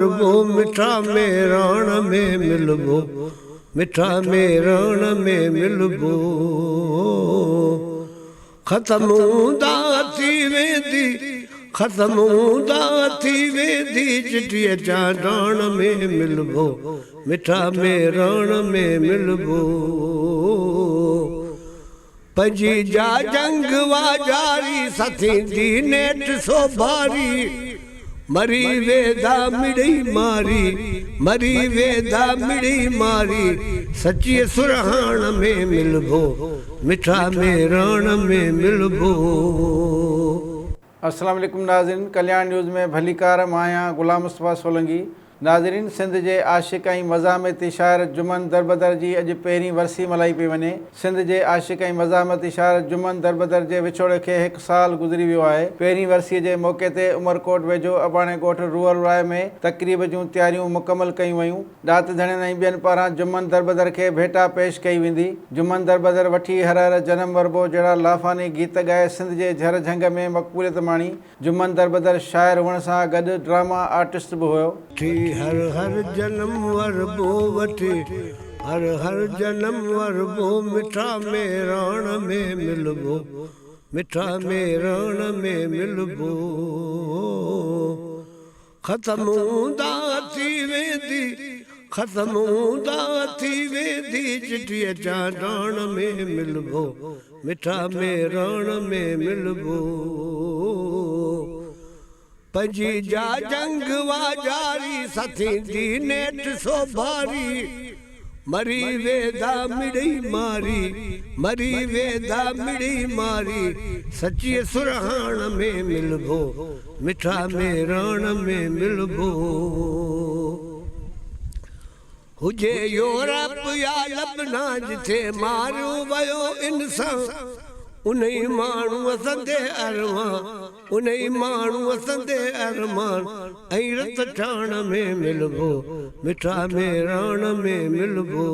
وربو مٺا ميراڻ ۾ ملبو مٺا ميراڻ ۾ ملبو ختم هوندا ٿي ويندي ختم هوندا ٿي ويندي چٽيء چانڊاڻ ۾ ملبو مٺا ميراڻ ۾ ملبو پنهنجي جا جنگ واجاري سا ٿيندي نيٺ سوڀاري مري ويندا مڙئي ماري مري ويندا مڙئي ماري سچيء سرهاڻ ۾ ملبو مٺا ميراڻ ۾ ملبو. السلام عليڪم ناظرين ڪلياڻ نيوز ۾ ڀليڪار مان آهيان غلام مصطفيٰ سولنگي ناظرين سنڌ جي عاشق ۽ مزاحمتي شاعر جمن دربدر جي اڄ پهرين ورسي ملهائي پئي وڃي. سنڌ جي عاشق ۽ مزاحمتي شاعر جمن دربدر جي وڇوڙي کي هڪ سال گذري ويو آهي. پهرين ورسي جي موقعي تي عمرڪوٽ ويجهو اباڻي ڳوٺ روحل راء ۾ تقريب جون تياريون مڪمل ڪيون ويون. ڏات ڌڻين ۽ ٻين پاران جمن دربدر کي ڀيٽا پيش ڪئي ويندي. جمن دربدر وٺي هر هر جنم وربو جهڙا لافاني گيت ڳائي سنڌ جي جهر جهنگ ۾ مقبوليت ماڻي. جمن دربدر شاعر هئڻ سان گڏ ڊراما آرٽسٽ به هيو. وٺي هر هر جنم وربو وٺي هر هر جنم وربو مٺا ميراڻ ۾ ملبو مٺا ميراڻ ۾ ملبو ختم هوندا ٿي ويندي ختم هوندا ٿي ويندي چٽيء چانڊاڻ ۾ ملبو مٺا ميراڻ ۾ ملبو پنهنجي جا جنگ واجاري سا ٿيندي نيٺ سوڀاري مري ويندا مڙئي ماري مري ويندا مڙئي ماري سچيء سرهاڻ ۾ ملبو مٺا ميراڻ ۾ ملبو. هجي يورپ يا لبنان جٿي ماريو ويو انسان انهي ماڻهوء سندي ارمان انهي ماڻهوء سندي ارمان ۽ رت ٺاڻ ۾ ملبو مٺا ميراڻ ۾ ملبو.